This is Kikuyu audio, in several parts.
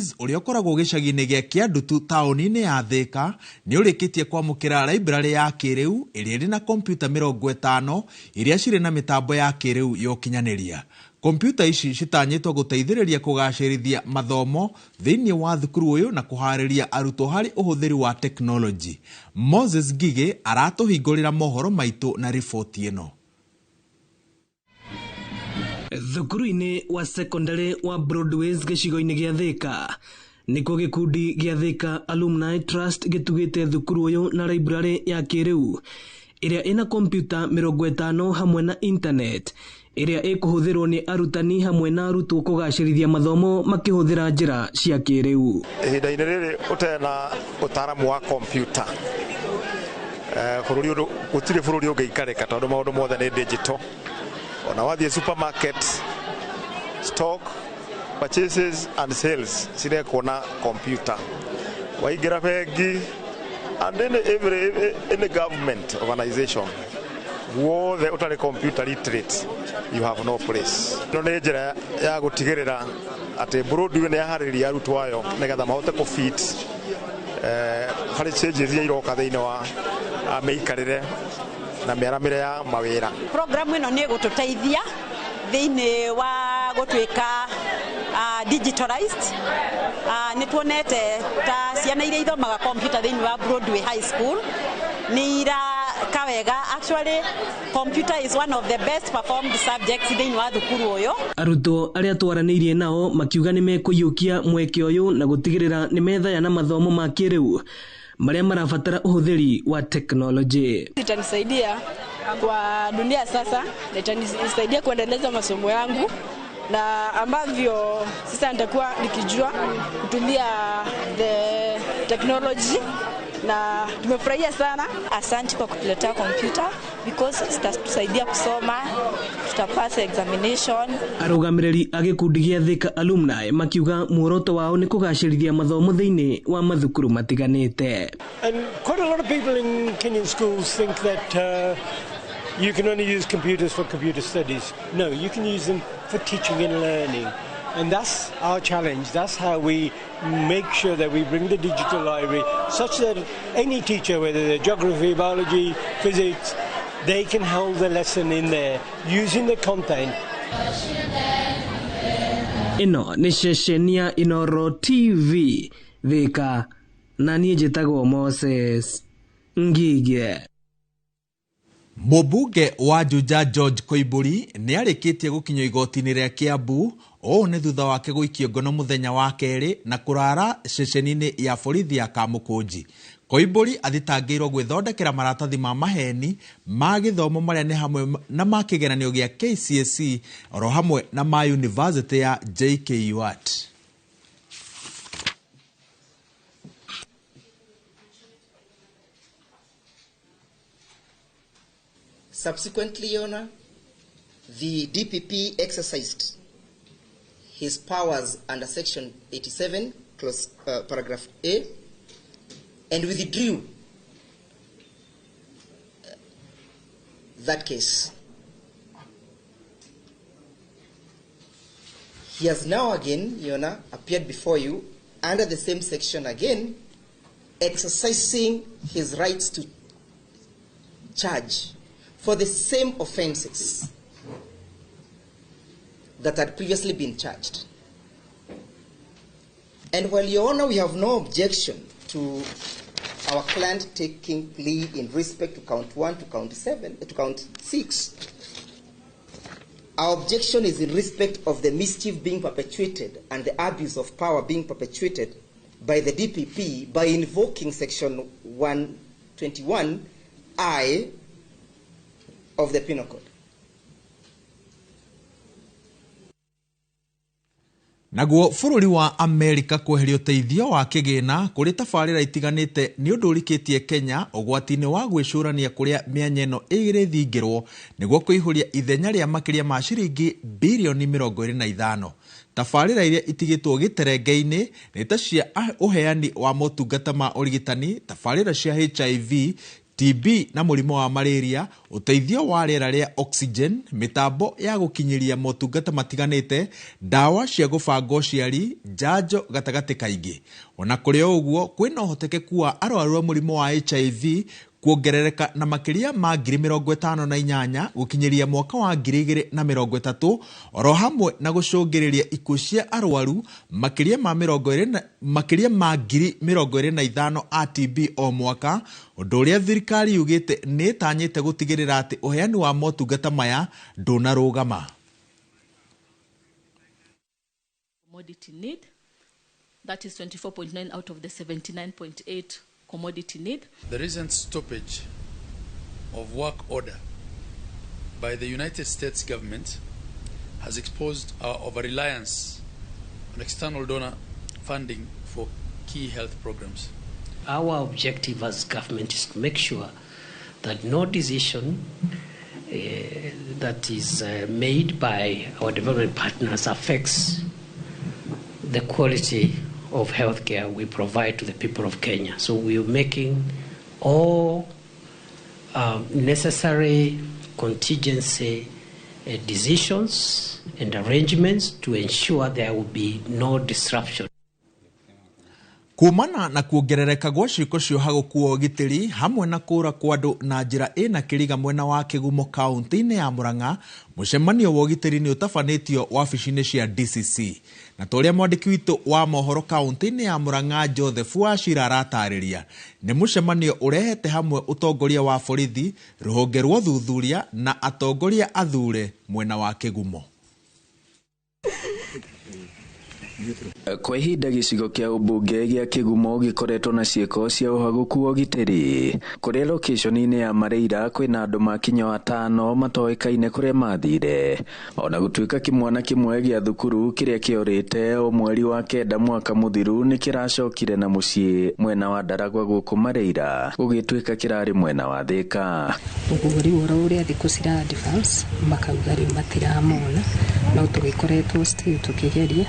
Broadways ũrĩa ũkoragwo gĩcagi-inĩ gĩa Kĩandutu taũni-inĩ ya Thĩka nĩ ũrĩkĩtie kwamũkĩra library ya kĩrĩu ĩrĩa ĩrĩ na kompiuta 50 iria cirĩ na mĩtambo ya kĩrĩu ya ũkinyanĩria. Kompiuta ici citanyĩtwo gũteithĩrĩria kũgacĩrithia mathomo thĩinĩ wa thukuru ũyũ na kũharĩria arutwo harĩ ũhũthĩri wa tekinoronjĩ. Moses Ngigĩ aratũhingũrĩra mohoro maitũ na riboti ĩno. Thukuru-inĩ wa sekondarĩ wa Broadways gĩcigo-inĩ gĩa Thĩka nĩkuo gĩkundi gĩa Thĩka Alumni Trust gĩtugĩte thukuru ũyũ na library ya kĩrĩu ĩrĩa ĩna kompiuta 50 hamwe na internet ĩrĩa ĩkũhũthĩrwo nĩ arutani hamwe na arutwo kũgacĩrithia mathomo makĩhũthĩra njĩra cia kĩrĩu. Ihinda-inĩ rĩrĩ ũtarĩ na ũtaaramu wa kompiuta, bũrũri ũyũ gũtirĩ bũrũri ũngĩikarĩka tondũ maũndũ mothe nĩ digital. Ona wathiĩ supermarket, stock purchases and sales cirekwo na kompiuta. Waingĩra bengi and any, every, any government organization guothe ũtarĩ computer literate, you have no place. Ĩno nĩ njĩra ya gũtigĩrĩra atĩ Broadway nĩ yaharĩrĩria arutwo ayo nĩgetha mahote kũ fit harĩ changes iria iroka thĩinĩ wa mĩikarĩre na mĩaramĩre ya mawĩra. Programu ĩno nĩ ĩgũtũteithia thĩinĩ wa gũtuĩka digitalized. Nĩ tuonete ta ciana iria ithomaga computer thĩinĩ wa Broadway High School nĩ iraka wega. Actually, computer is one of the best performed subjects thĩinĩ wa thukuru ũyũ. Arutwo arĩa twaranĩirie nao makiuga nĩ mekũiyũkia mweke ũyũ na gũtigĩrĩra nĩ methaya na mathomo ma kĩrĩu marĩa marabatara ũhũthĩri wa tekinoronjĩ. Itanisaidia kwa dunia sasa na itanisaidia kuendeleza masomo yangu na ambavyo sasa nitakuwa nikijua kutumia the technology na tumefurahia sana. Asante kwa kutuletea kompyuta because zitatusaidia kusoma, tutapasa examination. Arũgamĩrĩri a gĩkundi gĩa Thika Alumni makiuga muoroto wao nĩ kũgacĩrithia mathomo thĩinĩ wa mathukuru matiganĩte. And quite a lot of people in Kenyan schools think that you can only use computers for computer studies. No, you can use them for teaching and learning. And that's our challenge. That's how we make sure that we bring the digital library such that any teacher, whether they're geography, biology, physics, they can hold the lesson in there using the content. Ĩno nĩ ceceni ya Inoro TV Thika na niĩ njĩtagwo Moses Ngige. Mũmbunge wa Juja George Koimburi nĩ arĩkĩtie gũkinyio igoti-inĩ rĩa Kiambu. Ũũ nĩ thutha wake gũikio ngono mũthenya wa kerĩ na kũrara ceceni-inĩ ya borithi ya Kamũkũnji. Koimburi athitangĩirwo gwĩthondekera maratathi ma maheni ma gĩthomo marĩa nĩ hamwe na ma kĩgeranio gĩa KCSE oro hamwe na ma University ya JKUAT. Subsequently, Your Honor, the DPP exercised his powers under Section 87, clause, paragraph A, and withdrew that case. He has now again, Your Honor, appeared before you under the same section again, exercising his rights to charge for the same offenses that had previously been charged. And while, Your Honor, we have no objection to our client taking plea in respect to count 1 to count 7, to count 6, our objection is in respect of the mischief being perpetuated and the abuse of power being perpetuated by the DPP by invoking Section 121I of the Penal Code. Naguo bũrũri wa Amerika kweheria ũteithio wa kĩgĩna kũrĩ tabarĩra itiganĩte nĩ ũndũ ũrikĩtie Kenya ũgwati-inĩ wa gwĩcũrania kũrĩa mĩanya ĩno ĩrĩthingĩrwo nĩguo kũihũria ithenya rĩa makĩria ma ciringi birioni 25. Tabarĩra iria itigĩtwo gĩterenge-inĩ nĩ ta cia ũheani wa motungata ma ũrigitani, tabarĩra cia HIV, TB na mũrimũ wa malaria, ũteithio wa rĩera rĩa oxygen, mĩtambo ya gũkinyĩria motungata matiganĩte, ndawa cia gũbanga ũciari, njanjo gatagatĩ kaingĩ. Ona kũrĩ o ũguo, kwĩna ũhotekeku wa arwaru a mũrimũ wa HIV kuongerereka na makĩria ma 58,000 gũkinyĩria mwaka wa 2030, oro hamwe na gũcũngĩrĩria ikuũ cia arwaru makĩria ma 25,000 a TB o mwaka, ũndũ ũrĩa thirikari yugĩte nĩ ĩtanyĩte gũtigĩrĩra atĩ ũheani wa motungata maya ndũnarũgama. Commodity need, that is 24.9 out of the 79.8 commodity need. The recent stoppage of work order by the United States government has exposed our over-reliance on external donor funding for key health programs. Our objective as government is to make sure that no decision that is made by our development partners affects the quality of healthcare we provide to the people of Kenya. So we are making all necessary contingency decisions and arrangements to ensure there will be no disruption. Kumana na kuongerereka gwa ciĩko cia ũhagũku wa ũgitĩri hamwe na kũra kwa andũ na njĩra ĩna kĩriga mwena wa Kĩgumo kaunti-inĩ ya Murang'a, mũcemanio wa ũgitĩri nĩ ũtabanĩtio wabici-inĩ cia DCC. Na ta ũrĩa mwandĩki witũ wa mohoro kaunti-inĩ ya Murang'a Joseph Wachira aratarĩria, nĩ mũcemanio ũrehete hamwe ũtongoria wa borithi, rũhonge rwa ũthuthuria na atongoria athure mwena wa Kĩgumo. Kwa ihinda gĩcigo kĩa ũmbunge gĩa Kĩgumo gĩkoretwo na ciĩko cia ũhagũku wa ũgitĩri kũrĩa location-inĩ ya Mareira kwĩna andũ makinya 5 matoĩkaine kũrĩa mathire, ona gũtuĩka kĩmwana kĩmwe gĩa thukuru kĩrĩa kĩorĩte o mweri wa 9 mwaka mũthiru nĩ kĩracokire na mũciĩ mwena wa Ndaragwa gũkũ Mareira gũgĩtuĩka kĩrarĩ mwena wa Thĩka. Ũguo rĩu oro ũrĩa thikũ cira advance makauga rĩu matiramona, no tũgĩkoretwo still tũkĩgeria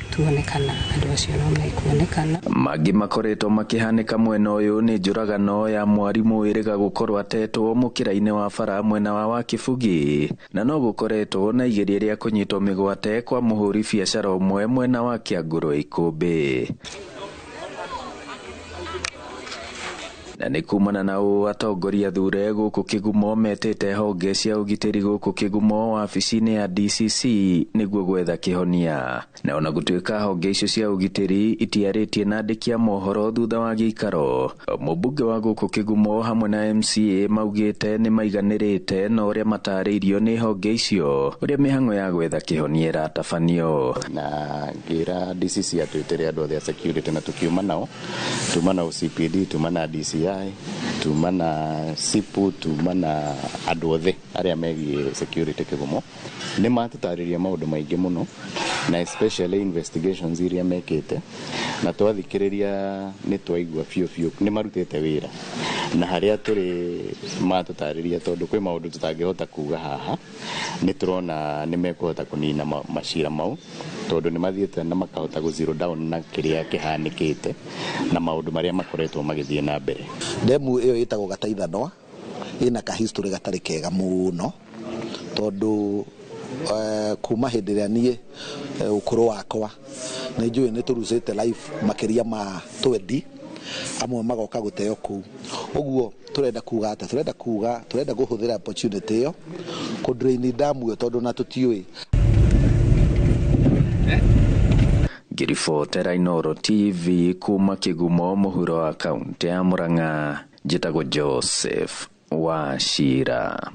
tuonekana andũ acio no mekuonekana. Mangĩ makoretwo makĩhanĩka mwena ũyũ nĩ njũragano ya mwarimũ ĩrĩga gũkorwo atetwo mũkĩra-inĩ wa bara mwena wa Wakibugi, na no gũkoretwo na igeria rĩa kũnyitwo mĩgwate kwa mũhũri biacara ũmwe mwena wa Kĩangũrũ Ikũmbĩ. Na nĩ kumana na ũũ atongoria thure gũkũ Kĩgumo metĩte honge cia ũgitĩri gũkũ Kĩgumo wabici-inĩ ya DCC nĩguo gwetha kĩhonia. Na ona gũtuĩka honge icio cia ũgitĩri itiarĩtie na andĩki a mohoro thutha wa gĩikaro, mũmbunge wa gũkũ Kĩgumo hamwe na MCA maugĩte nĩ maiganĩrĩte na ũrĩa matarĩirio nĩ honge icio ũrĩa mĩhang'o ya gwetha kĩhonia ĩratabanio. Na ngĩra DCC atwĩtĩre andũ othe a security na tũkiuma nao, tuma na OCPD, tuma na DCI, tuma na SIPU, tuma na andũ othe arĩa megiĩ security Kĩgumo. Nĩ matũtarĩria maũndũ maingĩ mũno na especially investigations iria mekĩte, na twathikĩrĩria nĩ twaigua biũ biũ nĩ marutĩte wĩra, na harĩa tũrĩ matũtarĩria tondũ kwĩ maũndũ tũtangĩhota kuga haha, nĩ tũrona nĩ mekũhota kũnina macira mau tondũ nĩ mathiĩte na makahota gũ zero down na kĩrĩa kĩhanĩkĩte na maũndũ marĩa makoretwo magĩthiĩ na mbere. Ndemu ĩyo ĩtagwo Gataithanwa ĩna ka history gatarĩ kega mũno tondũ kuma hĩndĩ ĩrĩa niĩ ũkũrũ wakwa nĩ njũĩ nĩ tũrucĩte life makĩria ma 20 amwe magoka gũteo kũu. Ũguo tũrenda kuga atĩa? Tũrenda kuga tũrenda kũhũthĩra opportunity ĩyo kũ drain damu ĩyo tondũ na tũtiũĩ. Ngĩribotera Inooro TV kuma Kĩgumo mũhuro wa kaunti ya Murang'a, njĩtagwo Joseph Wachira.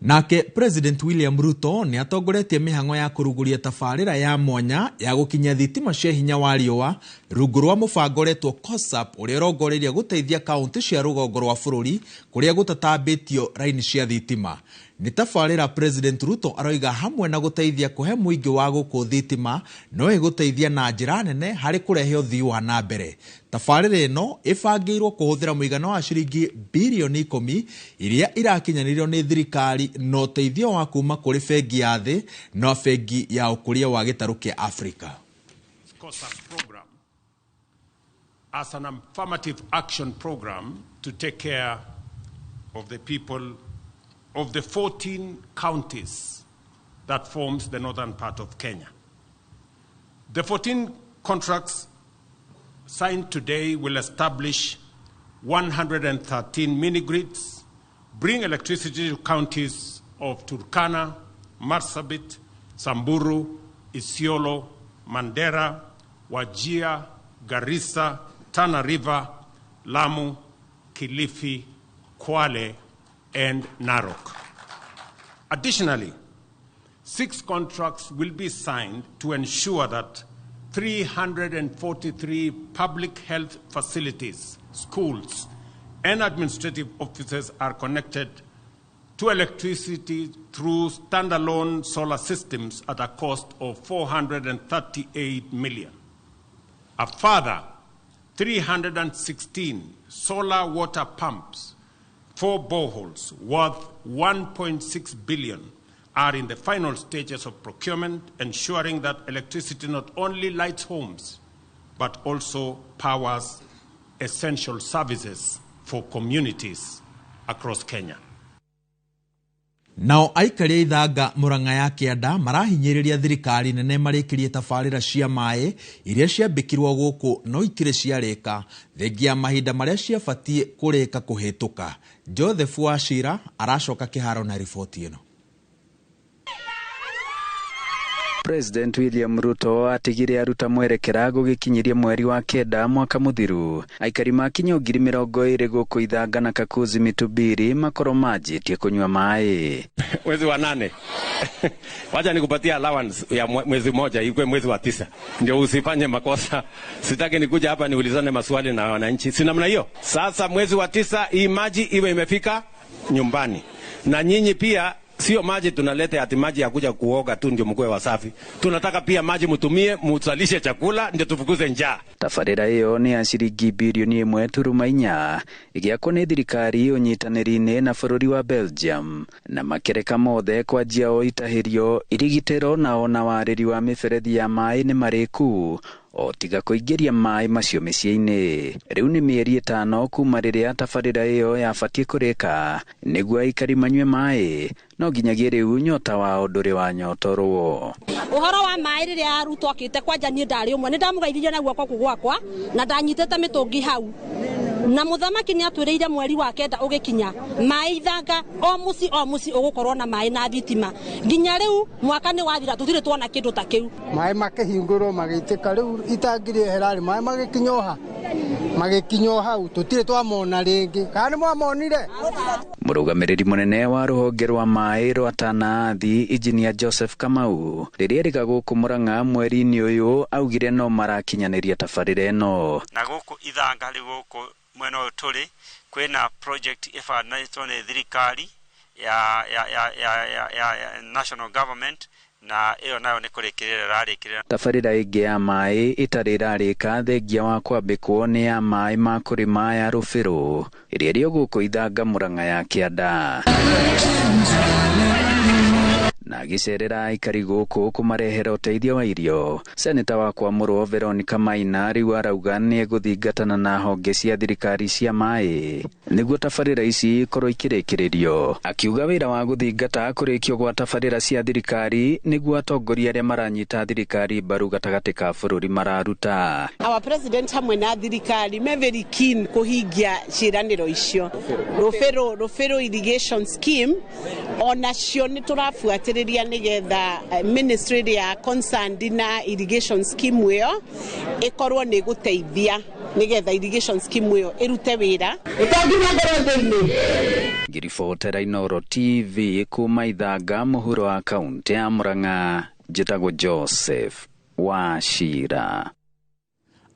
Nake President William Ruto nĩ atongoretie mĩhang'o ya kũrugũria tabarĩra ya mwanya ya gũkinyia thitima cia hinya wa riũa rungu rwa mũbango ũretwo COSAP ũrĩa ũrongoreirie gũteithia kaunti cia rũgongo rwa bũrũri kũrĩa gũtatambĩtio raini cia thitima. Nĩ tabarĩra President Ruto aroiga hamwe na gũteithia kũhe mũingĩ wa gũkũ thitima no ĩgũteithia na njĩra nene harĩ kũrehe ũthii wa na mbere. Tabarĩra ĩno ĩbangĩirwo kũhũthĩra mũigana wa ciringi birioni 10 iria irakinyanĩrio nĩ thirikari na ũteithio wa kuma kũrĩ bengi ya thĩ na bengi ya ũkũria wa gĩtarũ kĩa Afrika. COSAP program as an affirmative action program to take care of the people of the 14 counties that forms the northern part of Kenya. The 14 contracts signed today will establish 113 mini-grids, bring electricity to counties of Turkana, Marsabit, Samburu, Isiolo, Mandera, Wajir, Garissa, Tana River, Lamu, Kilifi, Kwale, and Narok. Additionally, 6 contracts will be signed to ensure that 343 public health facilities, schools, and administrative offices are connected to electricity through standalone solar systems at a cost of 438 million. A further 316 solar water pumps, 4 boreholes worth 1.6 billion are in the final stages of procurement, ensuring that electricity not only lights homes, but also powers essential services for communities across Kenya. Nao aikari a Ithanga Murang'a ya Kĩanda marahinyĩrĩria thirikari nene marĩkĩrie tabarĩra cia maĩ iria ciambĩkirwo gũkũ no itirĩ ciarĩka thengia mahinda marĩa ciabatiĩ kũrĩka kũhĩtũka. Joseph Wachira aracoka kĩharo na riboti ĩno. President William Ruto atigire aruta mwerekera gũgĩkinyirie mweri wa 9 mwaka mũthiru. Aikari makinya 20,000 gũkũ Ithanga na Kakuzi Mitubiri makorwo manjĩtie kũnyua maĩ. Mwezi wa 8. Wacha nikupatia allowance ya mwezi mmoja ikwe mwezi wa 9. Ndio usifanye makosa. Sitaki nikuja hapa niulizane maswali na wananchi. Si namna hiyo. Sasa mwezi wa 9 hii maji iwe imefika nyumbani. Na nyinyi pia sio maji tunaleta ati maji ya kuja kuoga tu ndio mkue wasafi. Tunataka pia maji mtumie, muzalishe chakula ndio tufukuze njaa. Tabarĩra ĩyo nĩ ya ciringi birioni 1.4 ĩgĩakwo nĩ thirikari ũnyitanĩri-inĩ na bũrũri wa Belgium na makereka mothe kwanjia o itahĩrio irigitĩro na ona warĩri wa mĩberethi ya maĩ nĩ marĩku o tiga kũingĩria maĩ macio mĩciĩ-inĩ. Rĩu nĩ mĩeri 5 kuma rĩrĩa tabarĩra ĩyo yabatiĩ kũrĩka nĩguo aikari manyue maĩ, no nginyagia rĩu nyota wao ndũrĩ wanyotorwo. Ũhoro wa maĩ rĩrĩa Ruto akĩte kwanja niĩ ndarĩ ũmwe nĩ ndamũgeithirie na guoko gwakwa na ndanyitĩte mĩtũngi hau na mũthamaki nĩ atwĩrĩire mweri wa 9 ũgĩkinya maĩ Ithanga o mũciĩ ũgũkorwo na maĩ na thitima. Nginya rĩu mwaka nĩ wathira tũtirĩ tuona kĩndũ ta kĩu. Maĩ makĩhingũrwo magĩitĩka rĩu itangi rĩehera rĩ maĩ magĩkinya magĩkinya hau tũtirĩ twamona rĩngĩ. Kana nĩ mwamonire? Mũrũgamĩrĩri mũnene wa rũhonge rwa maĩ rwa Tana Athi Engineer Joseph Kamau rĩrĩa erĩga gũkũ Murang'a mweri-inĩ ũyũ augire no marakinyanĩria tabarĩra ĩno. Na gũkũ Ithanga rĩu gũkũ mwena ũyũ tũrĩ kwĩna project ĩbanĩtwo nĩ thirikari ya ya ya ya ya ya national government na ĩyo nayo nĩ kũrĩkĩrĩra ĩrarĩkĩrĩra. Tabarĩra ĩngĩ ya maĩ ĩtarĩ ĩrarĩka thengia wa kwambĩkwo nĩ ya maĩ ma kũrĩma ya Rũbĩrũ ĩrĩa ĩrĩ o gũkũ Ithanga Murang'a ya Kĩanda. Na agĩcerera aikari gũkũ kũmarehera ũteithio wa irio. Seneta wa Kwamũrwo Veronica Maina rĩu arauga nĩ egũthingatana na honge cia thirikari cia maĩ nĩguo tabarĩra ici ikorwo ikĩrĩkĩrĩrio. Akiuga wĩra wa gũthingata kũrĩkio gwa tabarĩra cia thirikari nĩguo atongoria arĩa maranyita thirikari mbaru gatagatĩ ka bũrũri mararuta. Our president hamwe na thirikari me very keen kũhingia ciĩranĩro icio. Rũbĩrũ irrigation scheme onacio nĩ tũrabuatĩrĩria nigetha ministry ya concerned na irrigation scheme ĩyo ĩkorwo nĩ gũteithia nigetha irrigation scheme ĩyo ĩrute wĩra. Ngiribotera Inooro TV kuma Ithanga mũhuro wa kaunti ya Murang'a, njĩtagwo Joseph Wachira.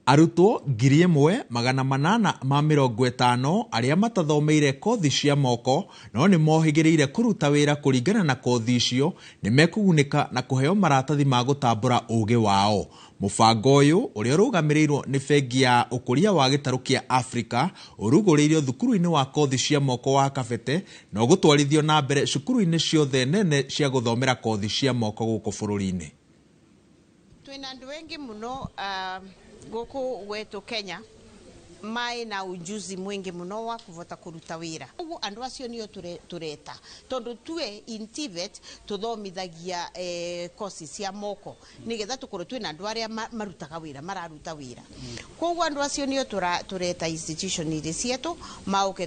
Arutwo 1850 arĩa matathomeire kothi cia moko no nĩ mohĩgĩrĩire kũruta wĩra kũringana na kothi icio nĩ mekũgunĩka na kũheo maratathi ma gũtambũra ũgĩ wao. Mũbango ũyũ ũrĩa ũrũgamĩrĩirwo nĩ bengi ya ũkũria wa gĩtarũ kĩa Afrika ũrugũrĩirio thukuru-inĩ wa kothi cia moko wa Kabete na ũgũtwarithio na mbere cukuru-inĩ ciothe nene cia gũthomera kothi cia moko gũkũ bũrũri-inĩ. Twĩna andũ aingĩ mũno gũkũ gwetu Kenya Mai na ujuzi mwingi muno wa kuvota kuruta wira. Uguo andu acio nio tureta tondu tue in TVET tuthomithagia kosi cia moko nigetha tukorwo twina andu aria marutaga wira, mararuta wira. Koguo andu acio nio tureta institution iri cietu mauke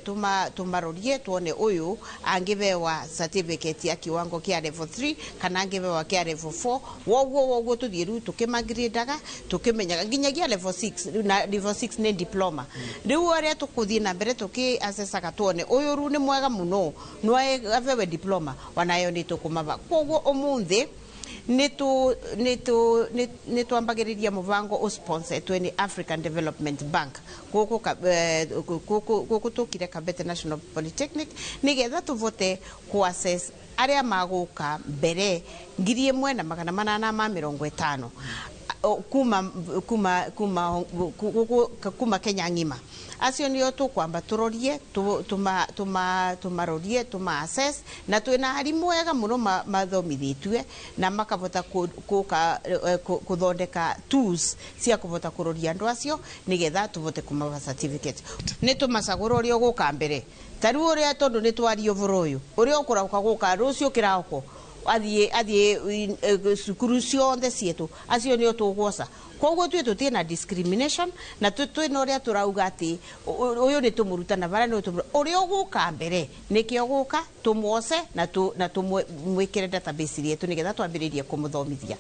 tumarorie tuone uyu angibewa certificate ya kiwango kia level 3 kana angibewa kia level 4. Woguo tuthie riu tukimagradaga tukimenyaga nginyagia level 6, na level 6 ni diploma. Riu aria tukuthie na mbere tuki assessaga tuone uyu ru ni mwega muno no abewe diploma wanayo ni tukumaba. Koguo umuthi ni twambagiriria mubango usponsoretwe ni African Development Bank guku tukire Kabete National Polytechnic nigetha tuvote ku assess aria maguka mbere 1850 kuma Kenya ng'ima. Acio nio tukwamba turorie, tumarorie, tuma assess, na twina arimu ega muno mathomithitue na makavota kuka kuthondeka tools cia kuvota kuroria andu acio nigetha tuvote kumava certificate. Ni tumacagura uria uguka mbere ta riu uria tondu ni twaria uvoro uyu uria ukurauka guka rucio kirauko athie cukuru ciothe cietu acio nio tugwoca. Koguo twi tutie na discrimination na twina uria turauga ati uyu ni tumurutana bara ni uria uguka mbere nikio guka tumwoce na tumwikire database yetu nigetha twambiririe kumuthomithia.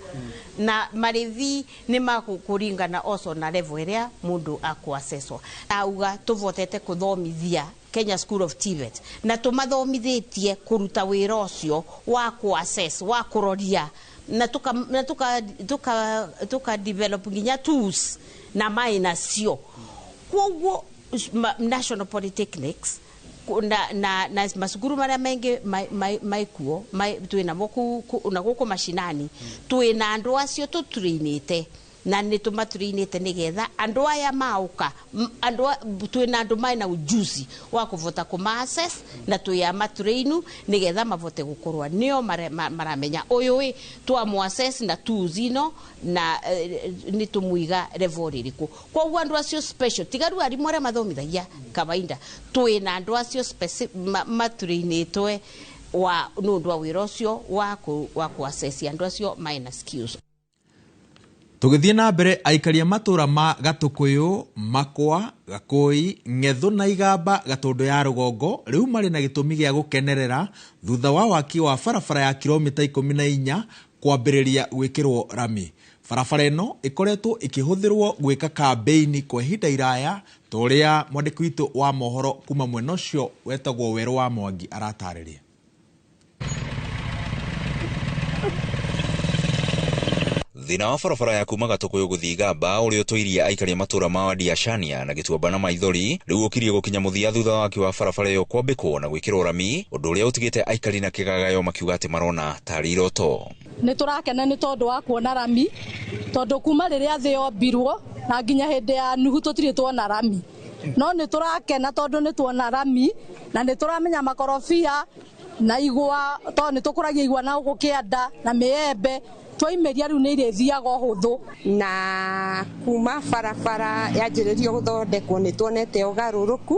Na marithi ni makuringana also na level iria mundu akuassesswo. Auga tuvotete kuthomithia Kenya School of TVET na tumathomithitie kuruta wira ucio wa ku assess, wa kuroria, na tuka develop nginya tools na mai nacio. Koguo National Polytechnics na masukuru maria mengi maikuo twina mo na guku mashinani twina andu acio tutrainite na nĩ tũmatũrĩinĩte nĩgetha andũ aya mauka andũ twĩna andũ mena ujuzi wa kũvota kũma assess na twĩ amatũrĩinu nĩgetha mavote gũkorwo nĩo maramenya ũyũ ĩ twamũ assess na tools ino na nĩ tũmũiga level ĩrĩkũ. Koguo andũ acio special tiga rĩu arimũ arĩa mathomithagia kawaida twĩna andũ acio matũrĩinĩtwe wa nĩ ũndũ wa wĩra ũcio wa kũ assess andũ acio mena skills. Tũgĩthiĩ na mbere, aikari a matũra ma Gatũkũyũ, Makwa, Gakũi, Ng'ethũ na Igamba Gatũndũ ya rũgongo rĩu marĩ na gĩtũmi gĩa gũkenerera thutha wa waki wa barabara ya kilomita 14 kwambĩrĩria gwĩkĩrwo rami. Barabara ĩno ĩkoretwo ĩkĩhũthĩrwo gwĩka kambĩini kwa ihinda iraya ta ũrĩa mwandĩki witũ wa mohoro kuma mwena ũcio wetagwo Werũ wa Mwangi aratarĩria. Thina wa barabara ya kuma Gatũkũyũ gũthiĩ Igamba ũrĩa ũtũirie aikari a matũra ma Wadi ya Shania na Gĩtuamba na Maithori rĩu ũkirie gũkinya mũthia thutha wa waki wa barabara ĩyo kwambĩkwo na gwĩkĩrwo rami, ũndũ ũrĩa ũtigĩte aikari na kĩgagayo makiuga atĩ marona tarĩ iroto. Nĩ tũrakena nĩ tondũ wa kuona rami, tondũ kuma rĩrĩa thĩ yombirwo na nginya hĩndĩ ya Nuhu tũtirĩ tuona rami, no nĩ tũrakena tondũ nĩ tuona rami na nĩ tũramenya makorobia na igwa, tondũ nĩ tũkũragia igwa na gũkũ kĩanda na mĩembe twaimeria riu nĩ irĩthiaga ũhũthũ. Na kuma barabara yanjĩrĩrio gũthondekwo nĩ tuonete ũgarũrũku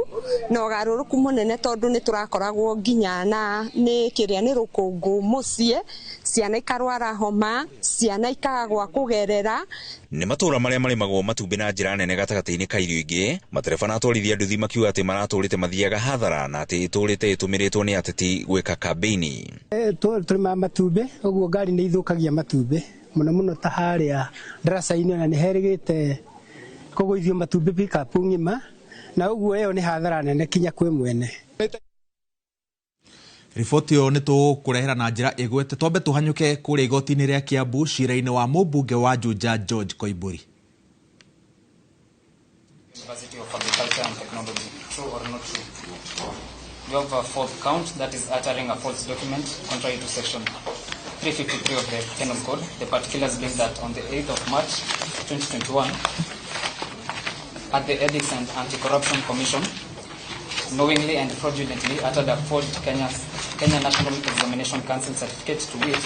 na ũgarũrũku mũnene tondũ nĩ tũrakoragwo nginya na nĩ kĩrĩa nĩ rũkũngũ mũciĩ, ciana ikarwara homa, ciana ikaga gwa kũgerera. Nĩ matũra marĩa marĩmagwo matumbĩ na njĩra nene gatagatĩ-inĩ ka irio ingĩ, matereba na atwarithia nduthi makiuga atĩ maratũrĩte mathiaga hathara na atĩ ĩtũrĩte ĩtũmĩrĩtwo nĩ ateti gwĩka kambĩini. Tũrĩmaga matumbĩ, ũguo ngari nĩ ithũkagia matumbĩ mũno mũno ta harĩa ndaraca-inĩ ona nĩ herĩgĩte kũgũithio matumbĩ pickup ng'ima, na ũguo ĩyo nĩ hathara nene kinya kwĩ mwene. Riboti ĩyo nĩ tũkũrehera na njĩra ĩgwete. Twambe tũhanyũke kũrĩa igoti-inĩ rĩa Kiambu cira-inĩ wa mũmbunge wa Juja George Koimbũri. University of Agriculture and Technology, true or not true? You have a fourth count, that is uttering a false document contrary to section 353 of the Penal Code, the particulars being that on the 8th of March 2021, at the Ethics and Anti-Corruption Commission, knowingly and fraudulently uttered a forged Kenya National Examination Council certificate, to wit,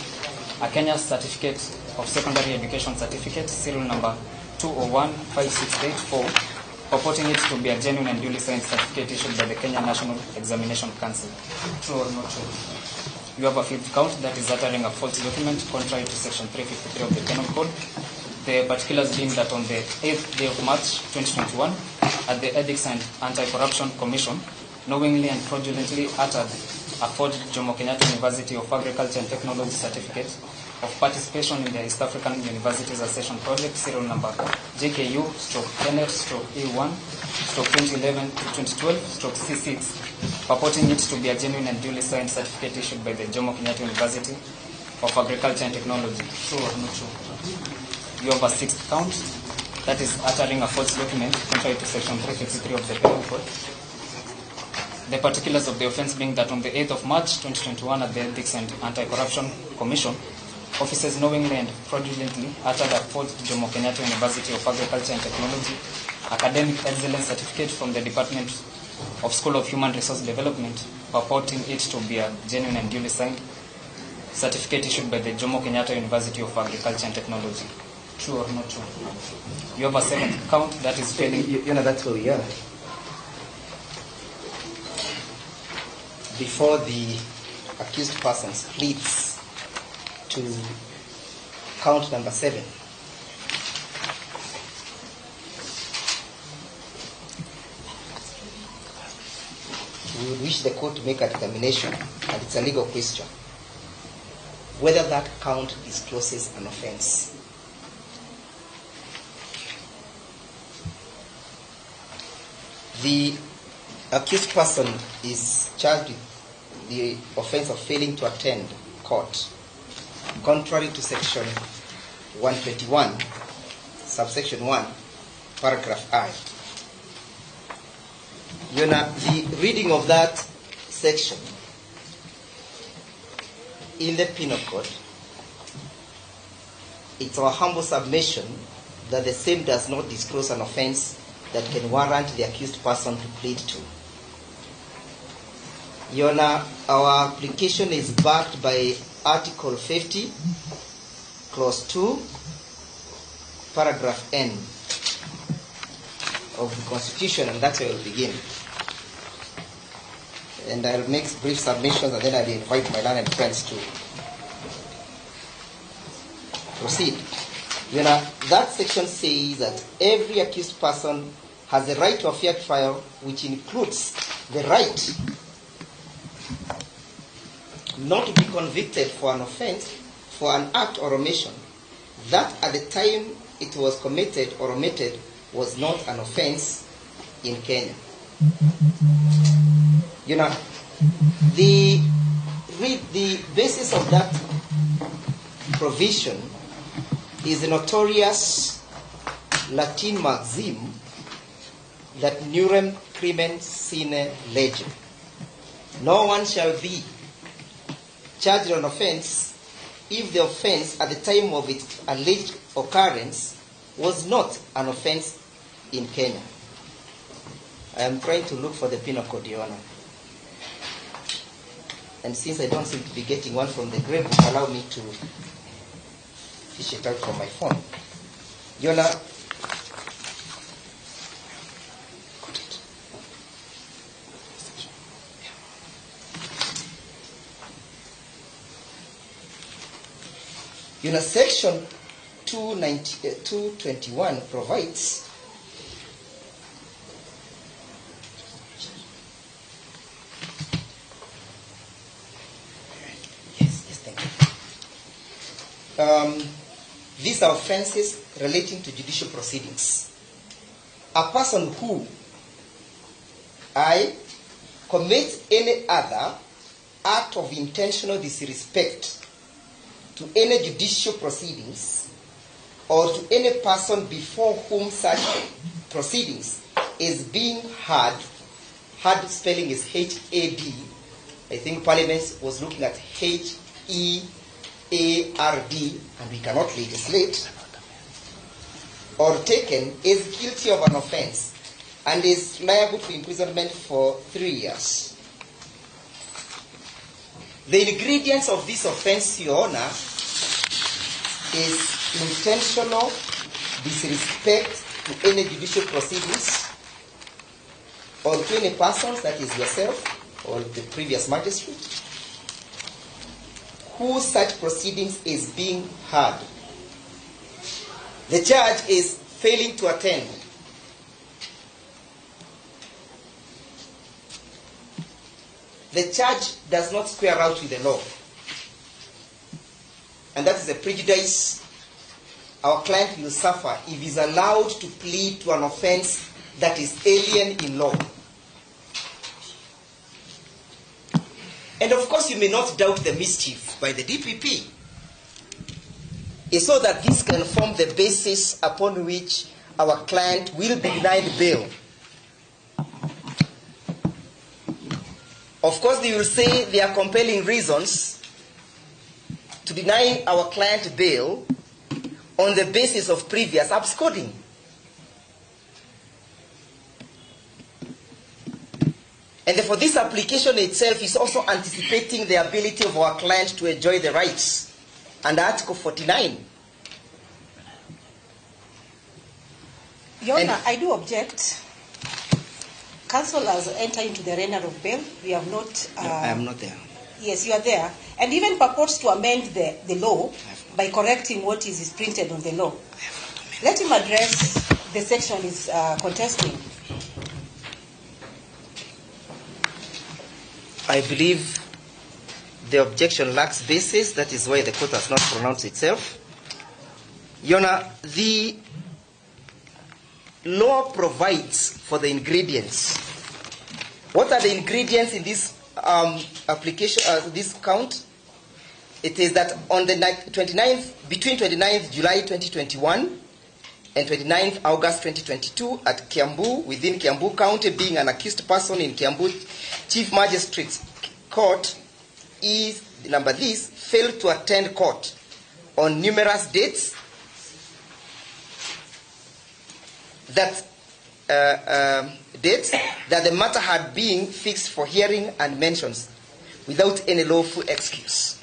a Kenya Certificate of Secondary Education Certificate, serial number 2015684, purporting it to be a genuine and duly signed certificate issued by the Kenya National Examination Council. True or not true? You have a fifth count, that is uttering a false document contrary to section 353 of the Penal Code. The particulars being that on the 8th day of March 2021, at the Ethics and Anti-Corruption Commission, knowingly and fraudulently uttered a forged Jomo Kenyatta University of Agriculture and Technology certificate of participation in the East African Universities Accession Project, serial number JKU/KNET/E1/2011 to 2012/C6, purporting it to be a genuine and duly signed certificate issued by the Jomo Kenyatta University of Agriculture and Technology. True or not true? You have a sixth count, that is uttering a false document contrary to section 353 of the Penal Code. The particulars of the offense being that on the 8th of March 2021 at the Ethics and Anti-Corruption Commission, officers knowingly and fraudulently uttered a forged Jomo Kenyatta University of Agriculture and Technology Academic Excellence Certificate from the Department of School of Human Resource Development, purporting it to be a genuine and duly signed certificate issued by the Jomo Kenyatta University of Agriculture and Technology. True or not true? You have a seventh count, that is failing. You know, that's where we are. Before the accused person pleads to count number 7, we would wish the court to make a determination, and it's a legal question, whether that count discloses an offense. The accused person is charged with the offense of failing to attend court, contrary to section 121, subsection 1, paragraph I. You know, the reading of that section in the Penal Code, it's our humble submission that the same does not disclose an offense that can warrant the accused person to plead to. Your Honor, our application is backed by Article 50, Clause 2, Paragraph N of the Constitution, and that's where we'll begin. And I'll make brief submissions, and then I'll invite my learned friends to proceed. You know, that section says that every accused person has the right to a fair trial, which includes the right not to be convicted for an offense, for an act or omission that at the time it was committed or omitted was not an offense in Kenya. You know, the basis of that provision is a notorious Latin maxim that nullum crimen sine lege. No one shall be charged an offense if the offense at the time of its alleged occurrence was not an offense in Kenya. I am trying to look for the Penal Code, Your Honor. And since I don't seem to be getting one from the grave, allow me to fish it out from my phone. Your Honor, got it. Yeah. Your Honor, section 221 provides these are offenses relating to judicial proceedings. A person who, I, commits any other act of intentional disrespect to any judicial proceedings or to any person before whom such proceedings is being heard, hard spelling is H-A-D, I think Parliament was looking at H-E-A-R-D, and we cannot legislate, or taken, is guilty of an offense and is liable to imprisonment for 3 years. The ingredients of this offense, Your Honor, is intentional disrespect to any judicial proceedings or to any persons, that is yourself or the previous magistrate, who such proceedings is being heard. The charge is failing to attend. The charge does not square out with the law. And that is a prejudice our client will suffer if he is allowed to plead to an offense that is alien in law. And of course, you may not doubt the mischief by the DPP. It's so that this can form the basis upon which our client will be denied bail. Of course, they will say there are compelling reasons to deny our client bail on the basis of previous absconding. And therefore, this application itself is also anticipating the ability of our client to enjoy the rights under Article 49. Your Honor, I do object. Counsel has entered into the arena of bail. We have not... No, I am not there. Yes, you are there. And even purports to amend the law by correcting what is printed on the law. Let him address the section he's contesting. I believe the objection lacks basis. That is why the court has not pronounced itself. Your Honor, the law provides for the ingredients. What are the ingredients in this application, this count? It is that on the 29th, between 29th July 2021 and 29th August 2022 at Kiambu, within Kiambu County, being an accused person in Kiambu Chief Magistrate's Court, is number this, failed to attend court on numerous dates that dates that the matter had been fixed for hearing and mentions without any lawful excuse.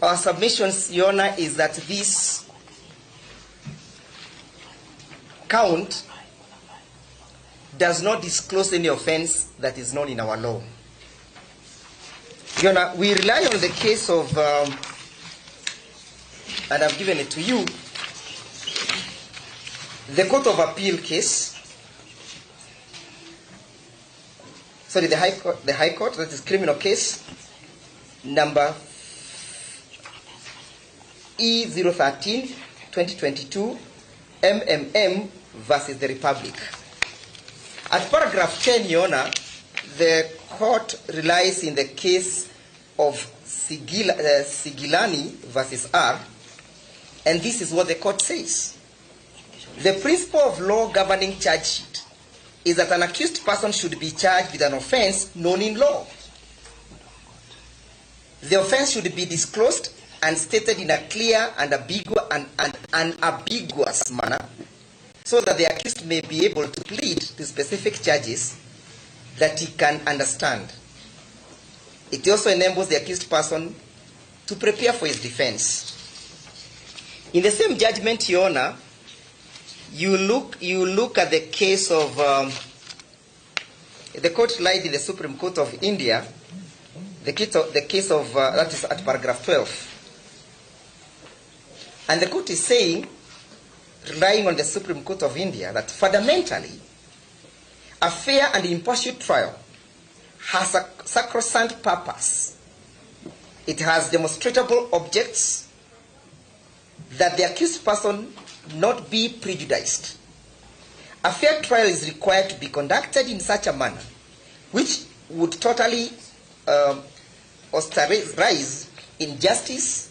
Our submissions, Your Honor, is that this count does not disclose any offense that is known in our law. Your Honor, we rely on the case of, and I've given it to you, the Court of Appeal case, sorry, the High Court, that is criminal case number E013 2022 MMM versus the Republic. At paragraph 10, Your Honor, the court relies in the case of Sigilani versus R, and this is what the court says. The principle of law governing charge sheet is that an accused person should be charged with an offense known in law. The offense should be disclosed and stated in a clear and unambiguous manner so that the accused may be able to plead to specific charges that he can understand. It also enables the accused person to prepare for his defense. In the same judgment, Your Honor, you look at the case of the court lied in the Supreme Court of India, the case of that is at paragraph 12. And the court is saying, relying on the Supreme Court of India, that fundamentally, a fair and impartial trial has a sacrosanct purpose. It has demonstrable objects that the accused person not be prejudiced. A fair trial is required to be conducted in such a manner which would totally ostracize injustice,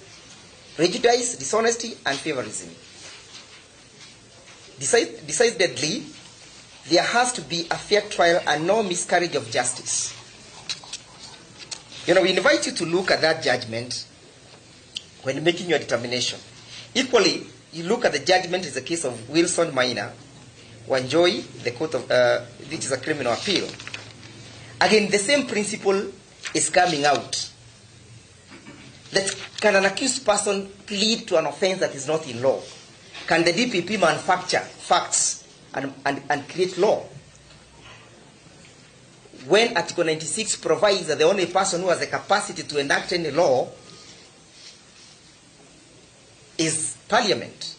prejudice, dishonesty, and favorism. Decidedly, there has to be a fair trial and no miscarriage of justice. You know, we invite you to look at that judgment when making your determination. Equally, you look at the judgment in the case of Wilson Minor, Wanjohi, the court of, which is a criminal appeal. Again, the same principle is coming out. That can an accused person plead to an offense that is not in law? Can the DPP manufacture facts and create law. When Article 96 provides that the only person who has the capacity to enact any law is Parliament.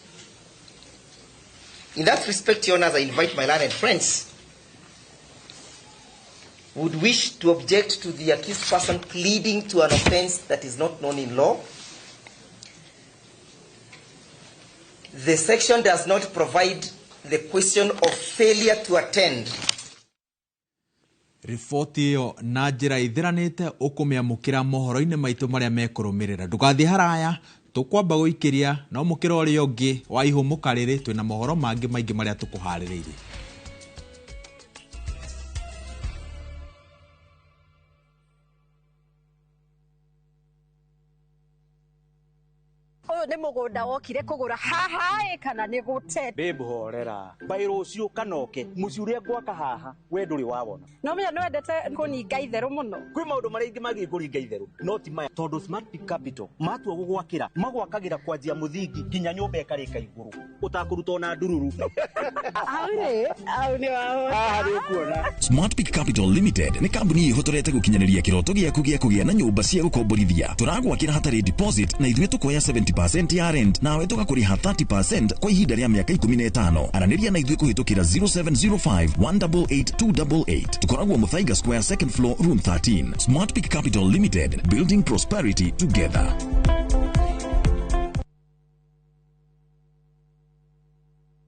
In that respect, Your Honors, I invite my learned friends would wish to object to the accused person pleading to an offense that is not known in law. The section does not provide the question of failure to attend. Riboti ĩyo na njĩra ithiranĩte ũkũmĩamũkĩra mohoro-inĩ maitũ marĩa mekũrũmĩrĩra. Ndũgathiĩ haraya, tũkwamba gũikĩria no mũkĩra ũrĩa ũngĩ wa ihũmũka rĩrĩ twĩna mohoro mangĩ maingĩ marĩa tũkũharĩrĩirie. Ũyũ nĩ mũgũnda wokire kũgũra haha ĩ kana nĩ gũte. Babe horera mbaĩ rũciũ kanoke mũciĩ ũrĩa ngwaka haha we ndũrĩ wawona. No menya nĩ wendete kũninga itherũ mũno. Kwĩ maũndũ marĩa ingĩ magĩ kũringa itherũ no ti maya tondũ Smart Peak Capital matua gũgwakĩra magwakagĩra kwanjia mũthingi nginya nyũmba ĩkarĩka igũrũ ũtakũruta ona ndururu. Hau rĩ hau nĩ wahota. Haha nĩ ũkuona. Smart Peak Capital Limited nĩ kambuni ĩhotorete gũkinyanĩria kĩroto gĩaku gĩa kũgĩa na nyũmba cia gũkomborithia. Tũragwakĩra hatarĩ deposit na ithuĩ tũkoya 70% ya rent nawe tũgakũrĩha 30% kwa ihinda rĩa mĩaka 15. Aranĩria na ithuĩ kũhĩtũkĩra 0705 188 288. Tũkoragwo Muthaiga Square, second floor, room 13. Smart Peak Capital Limited, building prosperity together.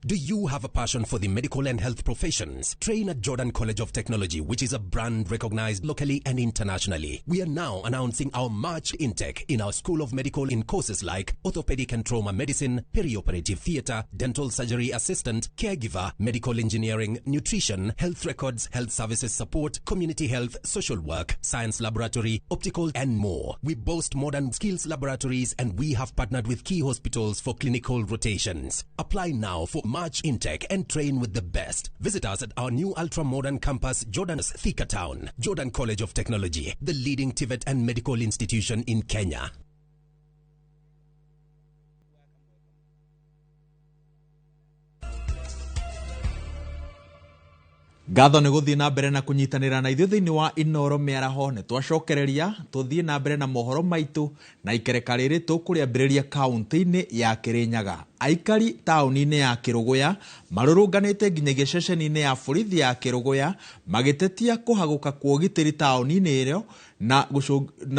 Do you have a passion for the medical and health professions? Train at Jordan College of Technology, which is a brand recognized locally and internationally. We are now announcing our March intake in our School of Medical in courses like orthopedic and trauma medicine, perioperative theater, dental surgery assistant, caregiver, medical engineering, nutrition, health records, health services support, community health, social work, science laboratory, optical, and more. We boast modern skills laboratories and we have partnered with key hospitals for clinical rotations. Apply now for March intake and train with the best. Visit us at our new ultra-modern campus, Jordan's Thika Town. Jordan College of Technology, the leading TVET and medical institution in Kenya. Ngatho nĩ gũthiĩ na mbere na kũnyitanĩra na ithuĩ thĩinĩ wa Inoro mĩaraho. Nĩ twacokereria tũthiĩ na mbere na mohoro maitũ na ikereka rĩrĩ tũkũrĩambĩrĩria kaũntĩ-inĩ ya Kĩrĩnyaga. Aikari taũni-inĩ ya Kĩrũgũya marũrũnganĩte nginyagia ceceni-inĩ ya borithi ya Kĩrũgũya magĩtetia kũhagũka kwa ũgitĩri taũni-inĩ ĩyo na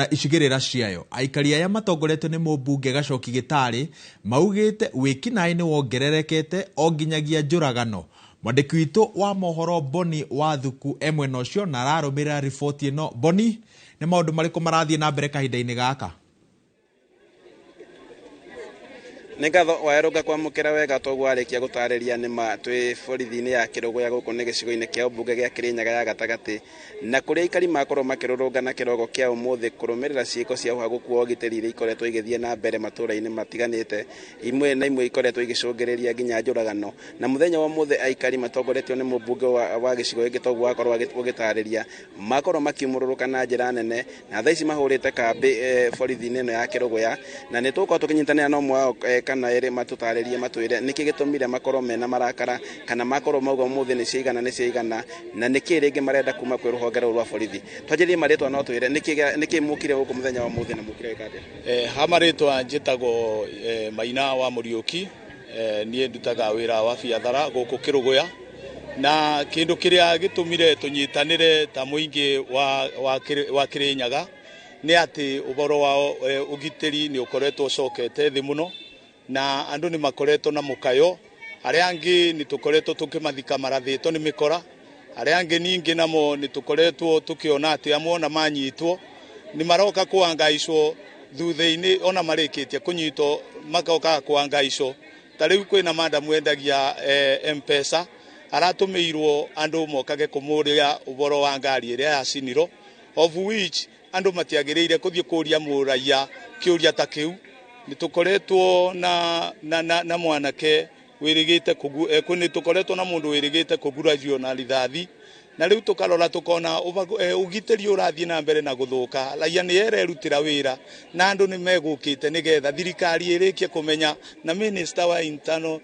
icigĩrĩra ciayo. Aikari aya matongoretio nĩ mũmbunge Gacoki Gĩtarĩ maugĩte wĩkinaĩ nĩ wongererekete o nginyagia njũragano. Mwandĩki witũ wa mohoro Boni wa Thuku e mwena ũcio na ararũmĩrĩra riboti ĩno. Boni, nĩ maũndũ marĩkũ marathiĩ na mbere kahinda-inĩ gaka? Nĩ ngatho waerũnga kwamũkĩra wega toguo arĩkia gũtarĩria nĩ ma twĩ borithi-inĩ ya Kĩrũgũya gũkũ nĩ gĩcigo-inĩ kĩa ũmbunge gĩa Kĩrĩnyaga ya gatagatĩ na kũrĩa aikari makorwo makĩrũrũngana kĩrogo kĩa ũmũthĩ kũrũmĩrĩra ciĩko cia ũhagũku wa ũgitĩri iria ikoretwo igĩthiĩ na mbere matũũra-inĩ matiganĩte, imwe na imwe ikoretwo igĩcũngĩrĩria nginya njũragano. Na mũthenya wa ũmũthĩ aikari matongoretio nĩ mũmbunge wa gĩcigo gĩkĩ toguo wakorwo ũgĩtarĩria makorwo makiumũrũrũka na njĩra nene na thaa ici mahũrĩte kambĩ borithi-inĩ ĩno ya Kĩrũgũya na nĩ tũgũkorwo tũkĩnyitanĩra na ũmwe wao kana ere matũtarĩrie matwĩre nĩkĩ gĩtũmire makorwo mena marakara kana makorwo mauga ũmũthĩ nĩ ciaigana na nĩkĩ rĩngĩ marenda kuma kwĩ rũhonge rũrũ rwa borithi. Twanjĩrĩrie marĩtwa no twĩre nĩkĩ mũkire gũkũ mũthenya wa ũmũthĩ na mũkire gwĩka atĩa? Ha marĩtwa njĩtagwo Maina wa Mũriũki. Niĩ ndutaga wĩra wa biathara gũkũ Kĩrũgũya na kĩndũ kĩrĩa gĩtũmire tũnyitanĩre ta mũingĩ wa Kĩrĩnyaga nĩ atĩ ũhoro wa ũgitĩri nĩ ũkoretwo ũcokete thĩ mũno na andũ nĩ makoretwo na mũkayo. Arĩa angĩ nĩ tũkoretwo tũkĩmathika marathĩtwo nĩ mĩkora, arĩa angĩ ningĩ namo nĩ tũkoretwo tũkĩona atĩ amwe ona manyitwo nĩ maroka kũangaicwo thutha-inĩ ona marĩkĩtie kũnyitwo makoka kũangaicwo. Ta rĩu kwĩna madamu endagia M-Pesa aratũmĩirwo andũ mokage kũmũrĩa ũhoro wa ngari ĩrĩa yacinirwo, of which andũ matiagĩrĩire kũthiĩ kũria mũraiya kĩũria ta kĩu. Nĩ tũkoretwo na mwanake wĩrĩgĩte nĩ tũkoretwo na mũndũ wĩrĩgĩte kũgurario na rithathi na Na rĩu tũkarora tũkona ũgitĩri ũrathiĩ na mbere na gũthũka, raia nĩ ererutĩra wĩra na andũ nĩ megũkĩte nĩgetha thirikari ĩrĩkie kũmenya na minister wa internal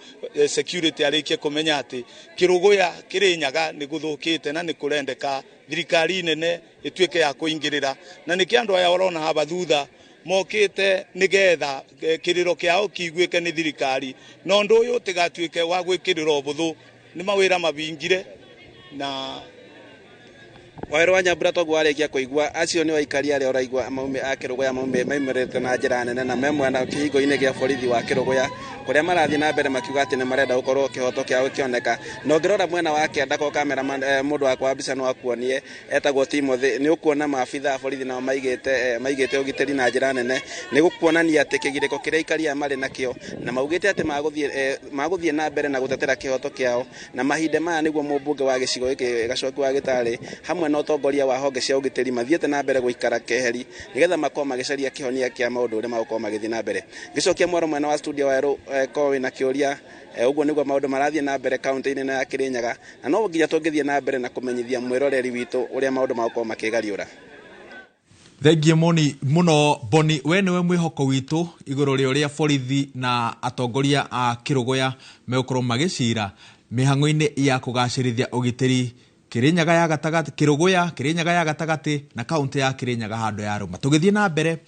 security arĩkie kũmenya atĩ Kĩrũgũya Kĩrĩnyaga nĩ gũthũkĩte na nĩ kũrendeka thirikari nene ĩtuĩke ya kũingĩrĩra. Na nĩkĩo andũ aya ũrona haba thutha mokĩte nĩgetha kĩrĩro kĩao kĩiguĩke nĩ thirikari, na ũndũ ũyũ ũtigatuĩke wa gwĩkĩrĩra ũbũthũ. Nĩ mawĩra mabingire na Waweru wa Nyambura toguo warĩkia kũigua acio nĩ aikari arĩa ũraigua maume a Kĩrũgũya maume maimĩrĩte na njĩra nene na me mwena kĩhingo-inĩ gĩa borithi wa Kĩrũgũya kũrĩa marathiĩ na mbere makiuga atĩ nĩ marenda gũkorwo kĩhoto kĩao gĩkĩoneka. Na ũngĩrora mwena wa kĩanda kwa cameraman mũndũ wakwa wa mbica no akuonie etagwo Timothy, nĩ ũkuona maabitha a borithi nao maigĩte ũgitĩri na njĩra nene, nĩ gũkuonania atĩ kĩgirĩko kĩrĩa aikari aya marĩ nakĩo, na maugĩte atĩ magũthiĩ na mbere na gũtetera kĩhoto kĩao. Na mahinda maya nĩguo mũmbunge wa gĩcigo gĩkĩ Gacoki wa Gĩtarĩ hamwe na ũtongoria wa honge cia ũgitĩri mathiĩte na mbere gũikara keheri nĩgetha makorwo magĩcaria kĩhonia kĩa maũndũ ũrĩa magũkorwo magĩthiĩ na mbere. Ngĩcokia mwaro mwena wa studio Waweru, korwo wĩna kĩũria, ũguo nĩguo maũndũ marathiĩ na mbere kaunti-inĩ ĩno ya Kĩrĩnyaga, na no nginya tũngĩthiĩ na mbere na kũmenyithia mwĩroreri witũ ũrĩa maũndũ magũkorwo makĩgariũra. Thengiũ mũno Boni, we nĩwe mwĩhoko witũ igũrũ rĩa ũrĩa borithi na atongoria a Kĩrũgũya megũkorwo magĩcira mĩhang'o-inĩ ya kũgacĩrithia ũgitĩri Kĩrĩnyaga ya gatagatĩ, Kĩrũgũya, Kĩrĩnyaga ya gatagatĩ na kaunti ya Kĩrĩnyaga handũ ya rũma. Tũgĩthiĩ na mbere,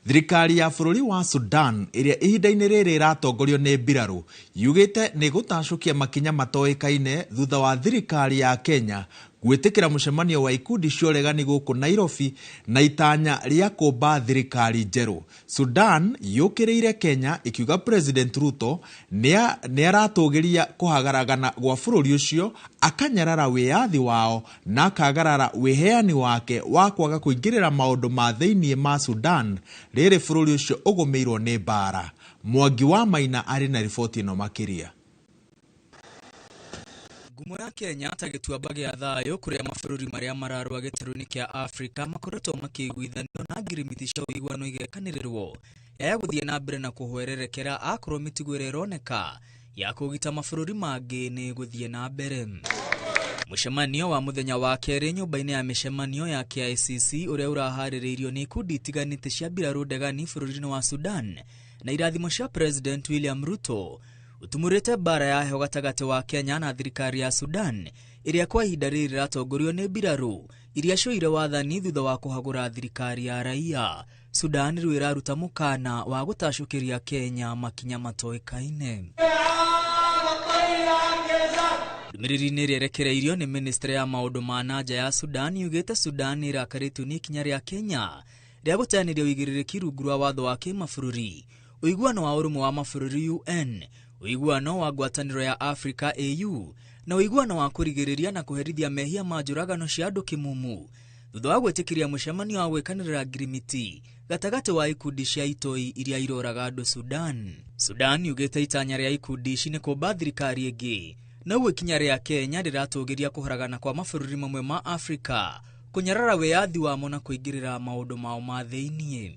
thirikari ya bũrũri wa Sudan ĩrĩa ihinda-inĩ rĩrĩ ĩratongorio nĩ mbirarũ yugĩte nĩ gũtacũkia makinya matoĩkaine thutha wa thirikari ya Kenya gwĩtĩkĩra mũcemanio wa ikundi cia ũregani gũkũ Nairobi na itanya rĩa kũmba thirikari njerũ. Sudan yũkĩrĩire Kenya ĩkiuga President Ruto nĩ aratũgĩria kũhagaragana gwa bũrũri ũcio, akanyarara wĩyathi wao na akagarara wĩheani wake wa kwaga kũingĩrĩra maũndũ ma thĩiniĩ ma Sudan rĩrĩ bũrũri ũcio ũgũmĩirwo nĩ mbara. Mwangi wa Maina arĩ na riboti ĩno makĩria. Ngumo ya Kenya ta gĩtuamba gĩa thayũ kũrĩa mabũrũri marĩa mararũa gĩtarũ-inĩ kĩa Afrika makoretwo makĩiguithanio na ngirimiti cia ũiguano igekanĩrĩrwo yaya gũthiĩ na mbere na kũhwererekera akorwo mĩtugo ĩrĩa ĩroneka ya kũgita mabũrũri mangĩ nĩ gũthiĩ na mbere. Mũcemanio wa mũthenya wa kerĩ nyũmba-inĩ ya mĩcemanio ya KICC ũrĩa ũraharĩrĩirio nĩ ikundi itiganĩte cia mbirarũ ndegani bũrũri-inĩ wa Sudan na irathimo cia President William Ruto utumurite mbara ya heho gatagatĩ wa Kenya na thirikari ya Sudan ĩrĩa kwa ihinda rĩrĩ ĩratongorio nĩ mbirarũ iria cioire wathani thutha wa kũhagũra thirikari ya raia. Sudan rĩu ĩraruta mũkana wa gũtacũkĩria Kenya makinya matoĩkaine. Ndũmĩrĩri-inĩ ĩrĩa ĩrekereirio nĩ ministry ya maũndũ ma na nja ya Sudan yugĩte Sudan ĩrakarĩtio nĩ ikinya rĩa Kenya rĩa gũteanĩria ũigĩrĩrĩki rungu rwa watho wa kĩmabũrũri, ũiguano wa ũrũmwe wa mabũrũri UN, ũiguano wa ngwatanĩro ya Afrika AU na ũiguano wa kũrigĩrĩria na kũherithia mehia ma njũragano cia andũ kĩmumu thutha wa gwĩtĩkĩria mũcemanio wa gwĩkanĩrĩra ngirimiti gatagatĩ wa ikundi cia itoi iria iroraga andũ Sudan. Sudan yugĩte itanya rĩa ikundi ici nĩ kũmba thirikari ĩngĩ, na ũguo ikinya rĩa Kenya rĩratũgĩria kũharagana kwa mabũrũri mamwe ma Afrika, kũnyarara wĩyathi wamo na kũingĩrĩra maũndũ mao ma thĩiniĩ.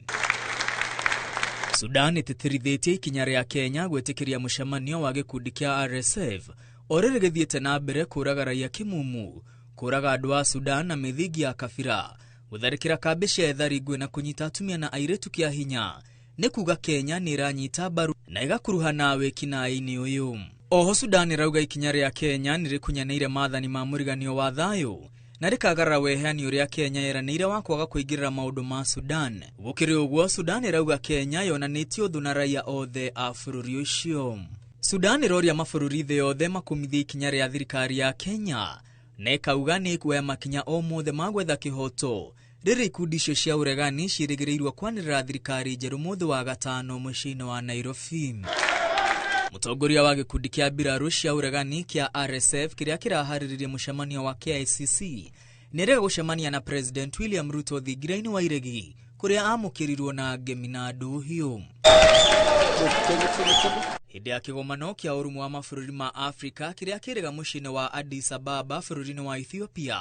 Sudan ĩtĩtĩrithĩtie ikinya rĩa Kenya gwĩtĩkĩria mũcemanio wa gĩkundi kĩa RSF o rĩrĩ gĩthiĩte na mbere kũraga raia kĩmumu, kũraga andũ a Sudan na mĩthingi ya kabira, gũtharĩkĩra kambĩ cia ethari ngũĩ na kũnyita atumia na airĩtu kĩa hinya. Nĩ kuga Kenya nĩ ĩranyita mbaru na ĩgakuruhana wĩkinaĩ-inĩ ũyũ. Oho Sudan ĩrauga ikinya rĩa Kenya nĩ rĩkunyanĩire maathani ma mũriganio wa thayũ na rĩkagarara weheani ũrĩa Kenya yeranĩire wa kwaga kũingĩrĩra maũndũ ma Sudan. Gũkĩrĩ ũguo, Sudan ĩrauga Kenya yonanĩtie ũthũ na raia othe a bũrũri ũcio. Sudan ĩroria mabũrũri thĩ yothe makũmithie ikinya rĩa thirikari ya Kenya na ĩkauga nĩ ĩkuoya makinya o mothe ma gwetha kĩhoto rĩrĩ ikundi icio cia ũregani ciĩrĩgĩrĩirwo kwanĩrĩra thirikari njerũ mũthĩ wa gatano mũciĩ-inĩ wa Nairobi. Mũtongoria wa gĩkundi kĩa mbirarũ cia ũregani kĩa RSF kĩrĩa kĩraharĩrĩria mũcemanio wa KICC nĩerĩga gũcemania na President William Ruto thingira-inĩ wa Iregi kũrĩa amũkĩrirwo na ngemi na ndũhiũ. Hĩndĩ ya kĩgomano kĩa ũrũmwe wa mabũrũri ma Afrika kĩrĩa kĩrĩga mũciĩ-inĩ wa Addis Ababa bũrũri-inĩ wa Ethiopia,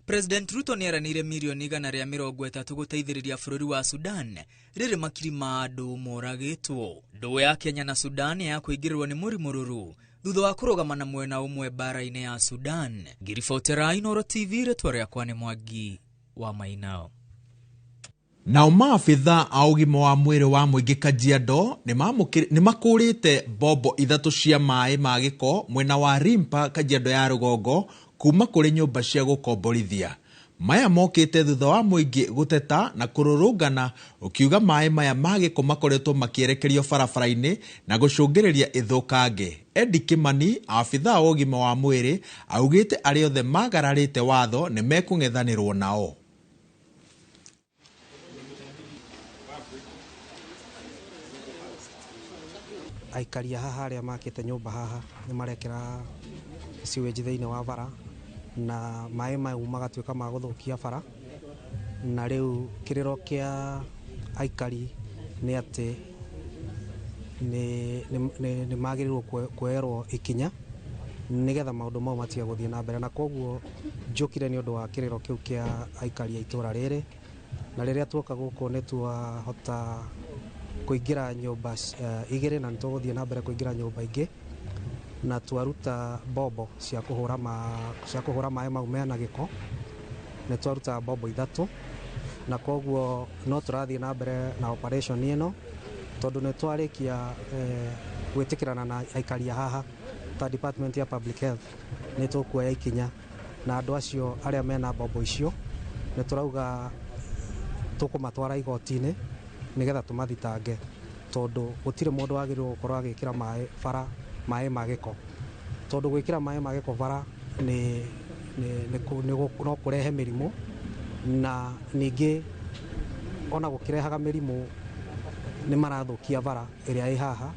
President Ruto nĩeranĩire mirioni 130 gũteithĩrĩria bũrũri wa Sudan rĩrĩ makiri ma andũ moragĩtwo. Ndũgũ ya Kenya na Sudan ya kũingĩrĩrwo nĩ mũrimũ rũrũ thutha wa kũrũgama na mwena ũmwe mbara-inĩ ya Sudan. Ngiribotera Inooro TV, rĩtwa rĩakwa nĩ Mwangi wa Mainao. Nao maabitha a ũgima wa mwĩrĩ wa mũingĩ Kajiado nĩ makũrĩte mbombo 3 cia maĩ ma gĩko mwena wa Rimpa Kajiado ya rũgongo kuma kũrĩ nyũmba cia gũkomborithia. Maya mokĩte thutha wa mũingĩ gũteta na kũrũrũngana ũkiuga maĩ maya ma gĩko makoretwo makĩerekerio barabara-inĩ na gũcũngĩrĩria ithũkange. Eddie Kimani, abithaa wa ũgima wa mwĩrĩ, augĩte arĩa othe magararĩte watho nĩ mekũng'ethanĩrwo nao. Aikari a haha arĩa makĩte nyũmba haha nĩ marekĩra sewage thĩinĩ wa bara na maĩ mau magatuĩka ma gũthũkia bara, na rĩu kĩrĩro kĩa aikari nĩ atĩ nĩ magĩrĩirwo kuoerwo ikinya nĩgetha maũndũ mau matige gũthiĩ na mbere, na koguo njũkire nĩ ũndũ wa kĩrĩro kĩu kĩa aikari a itũra rĩrĩ, na rĩrĩa tuoka gũkũ nĩ twahota kũingĩra nyũmba 2 na nĩ tũgũthiĩ na mbere kũingĩra nyũmba ingĩ, na twaruta mbombo cia kũhũra maĩ mau mena gĩko, nĩ twaruta mbombo 3, na koguo no tũrathiĩ na mbere na operation ĩno tondũ nĩ twarĩkia gwĩtĩkĩrana na aikari a haha ta department ya public health nĩ tũkuoya ikinya na andũ acio arĩa mena mbombo icio nĩ tũrauga tũkũmatwara igoti-inĩ nĩgetha tũmathitange tondũ gũtirĩ mũndũ wagĩrĩirwo gũkorwo agĩkĩra maĩ bara maĩ ma gĩko, tondũ gwĩkĩra maĩ ma gĩko bara nĩ no kũrehe mĩrimũ, na ningĩ ona gũkĩrehaga mĩrimũ nĩ marathũkia bara ĩrĩa ĩ haha,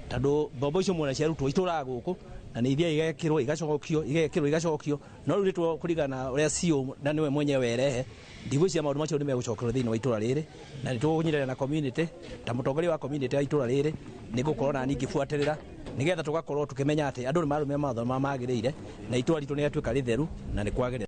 tondũ mbombo icio mwona ciarutwo itũraga gũkũ na nĩ ithiaga igekĩrwo igacokio igekĩrwo igacokio, no rĩu nĩtwo kũringana na ũrĩa CEO na nĩwe mwenyewe erehe ndigwĩciria maũndũ macio nĩ megũcokerwo thĩinĩ wa itũra rĩrĩ, na nĩ tũkũnyitanĩra na community ta mũtongoria wa community ya itũra rĩrĩ nĩ ngũkorwo na niĩ ngĩbuatĩrĩra nĩgetha tũgakorwo tũkĩmenya atĩ andũ nĩ marũmia mawatho marĩa magĩrĩire na itũra ritũ nĩ rĩatuĩka rĩtheru na nĩ kwagĩrĩra.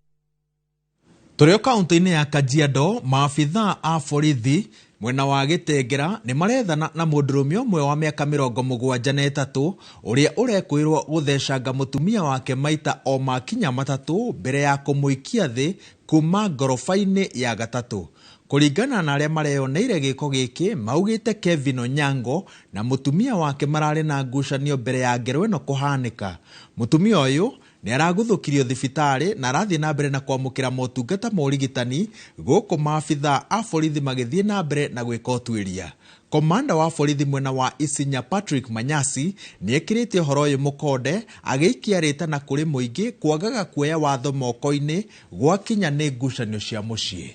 Tũrĩ o kaunti-inĩ ya Kajiado, maabithaa a borithi mwena wa Gĩtengera nĩ marethana na mũndũrũme ũmwe wa mĩaka 73 ũrĩa ũrekwĩrwo gũthecanga mũtumia wake maita o makinya 3 mbere ya kũmũikia thĩ kuma ngoroba-inĩ ya 3. Kũringana na arĩa mareyoneire gĩko gĩkĩ, maugĩte Kevin Onyango na mũtumia wake mararĩ na ngucanio mbere ya ngero ĩno kũhanĩka. Mũtumia ũyũ nĩ aragũthũkirio thibitarĩ na arathiĩ na mbere na kwamũkĩra motungata ma ũrigitani gũkũ maabithaa a borithi magĩthiĩ na mbere na gwĩka ũtuĩria. Komanda wa borithi mwena wa Isinya Patrick Manyasi nĩ ekĩrĩte ũhoro ũyũ mũkonde agĩikia rĩtana kũrĩ mũingĩ kwagaga kuoya watho moko-inĩ gwakinya nĩ ngucanio cia mũciĩ.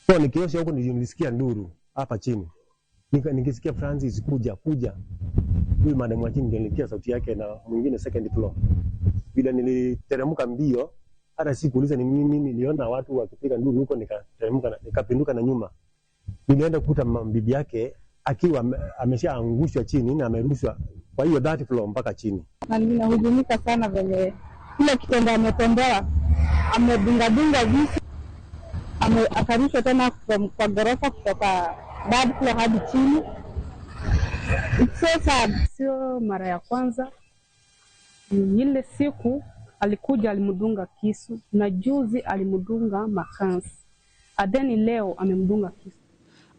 Kwa nikiosha huko nilisikia nduru hapa chini. Nikisikia Francis kuja kuja. Huyu madam wa chini nilisikia sauti yake na mwingine second floor. Bila niliteremka mbio, hata sikuuliza ni nini, niliona watu wakipiga nduru huko nikateremka nikapinduka na nyuma. Nilienda kukuta bibi yake akiwa ameshaangushwa chini na amerushwa kwa hiyo that floor mpaka chini. Na ninahuzunika sana venye kile kitendo ametendewa, amedunga dunga visu, akarushwa tena kwa ghorofa kutoka third floor hadi chini. It's so sad. Sio mara ya kwanza. Ile siku alikuja alimdunga kisu na juzi alimdunga makansi. Adeni leo amemdunga kisu.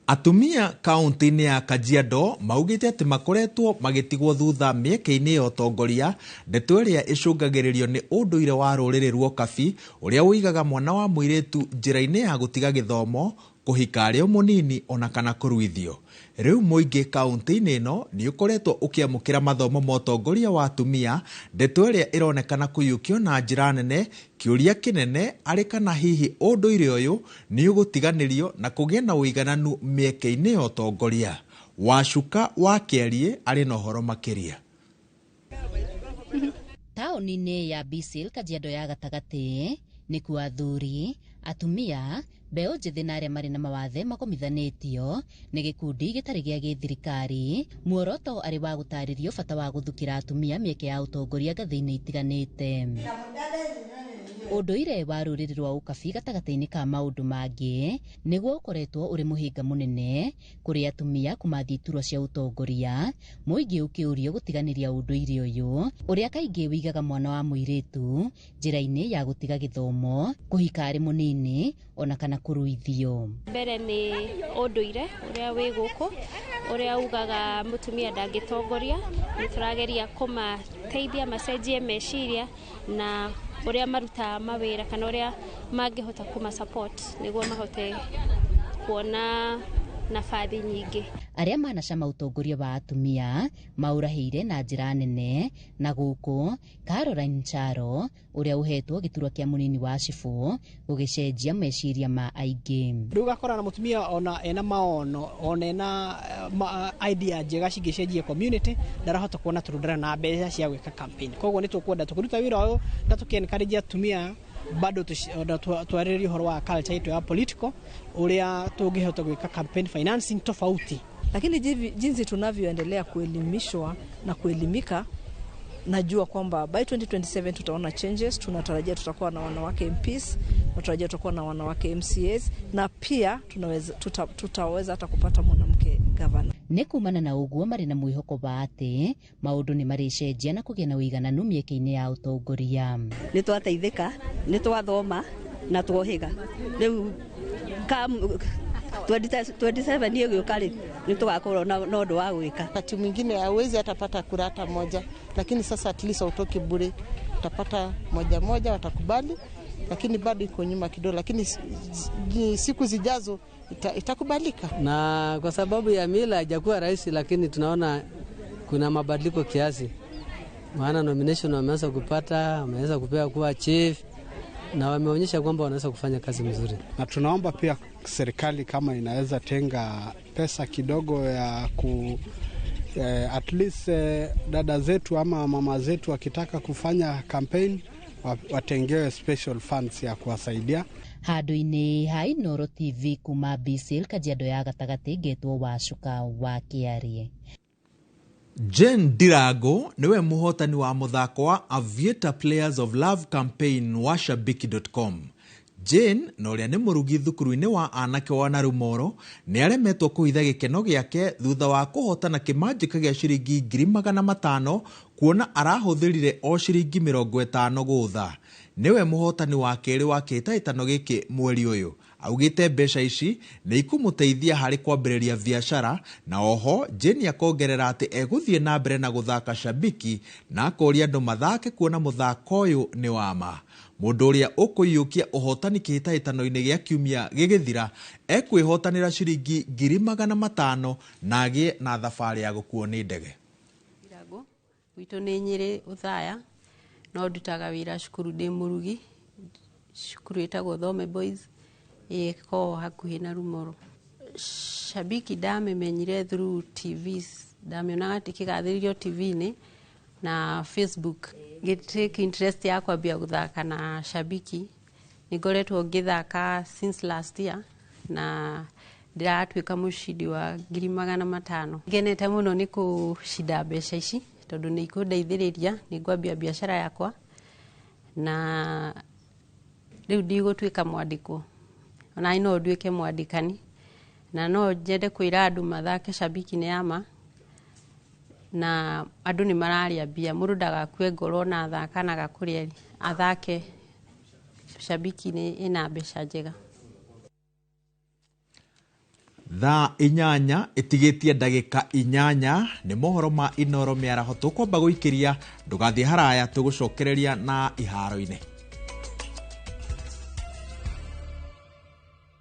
Atumia kaunti-inĩ ya Kajiado maugĩte atĩ makoretwo magĩtigwo thutha mĩeke-inĩ ya ũtongoria, ndeto ĩrĩa ĩcũngagĩrĩrio nĩ ũndũire wa rũrĩrĩ rwa Ũkabi ũrĩa ũigaga mwana wa mũirĩtu njĩra-inĩ ya gũtiga gĩthomo, kũhika arĩ o mũnini ona kana kũruithio. Rĩu mũingĩ kaunti-inĩ ĩno nĩ ũkoretwo ũkĩamũkĩra mathomo ma ũtongoria wa atumia, ndeto ĩrĩa ĩronekana kũiyũkio na njĩra nene. Kĩũria kĩnene arĩ kana hihi ũndũire ũyũ nĩ ũgũtiganĩrio na kũgĩa na ũigananu mĩeke-inĩ ya ũtongoria. Wacuka wa Kĩariĩ arĩ na ũhoro makĩria. Taũni-inĩ ya Bisil, Kajiado ya gatagatĩ, nĩkuo athuri, atumia, mbeũ njĩthĩ na arĩa marĩ na mawathe magomithanĩtio nĩ gĩkundi gĩtarĩ gĩa gĩthirikari, muoroto arĩ wa gũtarĩrio bata wa gũthukĩra atumia mĩeke ya ũtongoria ngathĩ-inĩ itiganĩte. Ũndũire wa rũrĩrĩ rwa ũkabi gatagatĩ-inĩ ka maũndũ mangĩ nĩguo ũkoretwo ũrĩ mũhĩnga mũnene kũrĩ atumia kũmathiĩ iturwa cia ũtongoria, mũingĩ ũkĩũrio gũtiganĩria ũndũire ũyũ ũrĩa kaingĩ wĩigaga mwana wa mũirĩtu njĩra-inĩ ya gũtiga gĩthomo, kũhika arĩ mũnini ona kana kũruithio. Mbere nĩ ũndũire ũrĩa wĩ gũkũ ũrĩa ugaga mũtumia ndangĩtongoria. Nĩ tũrageria kũmateithia macenjie meciria na ũrĩa marutaga mawĩra kana ũrĩa mangĩhota kũma support nĩguo mahote kuona nabathi nyingĩ. Arĩa manacama ũtongoria wa atumia maũrahĩire na njĩra nene, na gũkũ Caroline Charo ũrĩa ũhetwo gĩturwa kĩa mũnini wa cibũ gũgĩcenjia meciria ma aingĩ. Rĩu ũgakora na mũtumia ona ena maono ona ena idea njega cingĩcenjia community ndarahota kuona tondũ ndarĩ na mbeca cia gwĩka campaign. Koguo nĩ tũkwenda tũkĩruta wĩra ũyũ na tũkĩ encourage atumia bado twarĩrĩrie ũhoro wa culture yetu ya political ũrĩa tũngĩhota gwĩka campaign financing tofauti. Lakini jinsi tunavyoendelea kuelimishwa na kuelimika, najua kwamba by 2027 tutaona changes. Tunatarajia tutakuwa na wanawake MPs, tunatarajia tutakuwa na wanawake MCAs, na pia tutaweza hata kupata mwanamke governor. Nĩ kumana na ũguo marĩ na mwĩhoko wa atĩ maũndũ nĩ marĩcenjia na kũgĩa na ũigananu mĩeke-inĩ ya ũtongoria. Nĩ twateithĩka, nĩ twathoma na twohĩga. Rĩu 27 ĩgĩũka rĩ, nĩ tũgakorwo na ũndũ wa gwĩka. Wakati mwingine hauwezi hata pata kura hata moja, lakini sasa at least hautoki bure, utapata moja moja, watakubali, lakini bado iko nyuma kidogo, lakini siku zijazo itakubalika. Na kwa sababu ya mila haijakuwa rahisi, lakini tunaona kuna mabadiliko kiasi, maana nomination wameanza kupata, wameweza kupewa kuwa chief na wameonyesha kwamba wanaweza kufanya kazi mzuri. Na tunaomba pia serikali kama inaweza tenga pesa kidogo ya ku at least dada zetu ama mama zetu wakitaka kufanya campaign watengewe special funds ya kuwasaidia. Handũ-inĩ ha Inooro TV kuma Bisil Kajiado ya gatagatĩ ngetwo Wacuka wa Kĩarie. Jane Ndirago niwe muhotani wa muthako wa Aviator Players of Love campaign wa Shabiki.com. Jane na ũrĩa nĩ mũrugi thukuru-inĩ wa anake wa Narumoro nĩ aremetwo kũhitha gĩkeno gĩake thutha wa kũhotana kĩmanjĩka gĩa ciringi 500,000 kuona arahũthĩrire o ciringi 50 gũtha. Nĩwe mũhotani wa kerĩ wa kĩhĩtahĩtano gĩkĩ mweri ũyũ. Augĩte mbeca ici nĩ ikũmũteithia harĩ kwambĩrĩria biacara, na oho Jane akongerera atĩ egũthiĩ na mbere na gũthaka Shabiki na akoria andũ mathake kuona mũthako ũyũ nĩ wa ma. Mũndũ ũrĩa ũkũiyũkia ũhotani kĩhĩtahĩtano-inĩ gĩa kiumia gĩgĩthira ekwĩhotanĩra ciringi 500,000 na agĩe na thabarĩ ya gũkuo nĩ ndege. Gwitũ nĩ Nyĩrĩ Othaya, no ndutaga wĩra cukuru ndĩ mũrugi, cukuru ĩtagwo Thome Boys ĩkoragwo hakuhĩ na Rumoro. Shabiki ndamĩmenyire through TVs, ndamĩonaga ĩkĩgathĩrĩrio TV-inĩ na Facebook. Ngĩtake interest ya kwambia gũthaka na Shabiki, nĩ ngoretwo ngĩthaka since last year na ndĩratuĩka mũcindi wa 500,000. Ngenete mũno nĩ kũcinda mbeca ici tondũ nĩ ikũndeithĩrĩria, nĩ ngwambia biacara yakwa na rĩu ndigũtuĩka mwandĩkwo, ona no nduĩke mwandĩkani, na no nyende kwĩra andũ mathake Shabiki nĩ ya ma, na andũ nĩ mararĩa mbia, mũndũ ndagakue ngoro ona athaka na agakũrĩa, athake Shabiki nĩ ĩna mbeca njega. Thaa 8 ĩtigĩtie ndagĩka 8 nĩ mohoro ma Inooro mĩaraho tũkwamba gũikĩria, ndũgathiĩ haraya tũgũcokereria na iharo-inĩ.